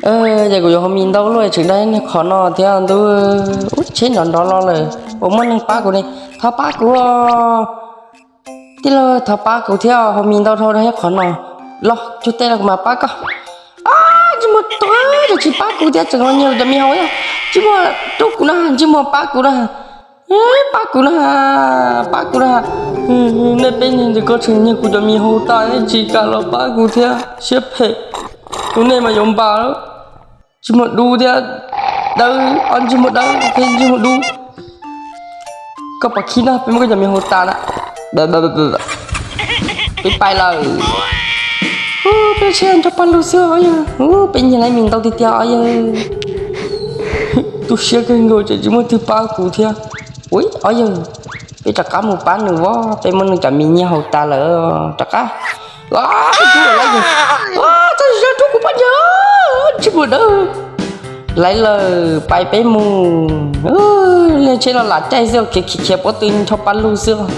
Ces kuv yuav haus mis ntau luaj tseem dag niag qhov no thiab ntuj. Ub, tsheb nrov nrov los lawm, puas muaj neeg pab kuv ne? Thov pab kuv os. Tij laug, thov pab kuv thiab, haus mis ntau dhau dag qhov no. Los cug tej los kuv mam pab koj. Ntsej muag tuag, tsis pab kuv thiab, tseem los nyiag cov mis haus. Ntsej muag rub kuv na, ntsej muag pab kuv na, pab kuv na, pab kuv na. Nej peb niag ntawm ko tseem nyiag kuv cov mis haus tas, nej tsis kam los pab kuv thiab, siab phem. Tus nej mas yuav npas. Ntsej muag dub thiab, dawb, ob ntsej muag dawb thiab ntsej muag dub. Koj pom khib na, peb muab koj cov mis haus tas na. Peb pais lawm. Peb tsheb nrog paj lug xwb os yawg. Peb nyiag lawv mis ntau tiag tiag os yawg. Tu siab kawg nkaus, tseem tsis muaj twg pab kuv thiab. Ua os yawg, peb rov qab mus pab nws as, peb muab nws cov mis nyiag haus tas lawm, rov qab. Txhob rub kuv poj niam, ntsej muag dawb. Laiv lawm, pais peb mus. Leej tsheb los lam caij xwb, khiav khiav khiav pob tw nrog paj lug xwb.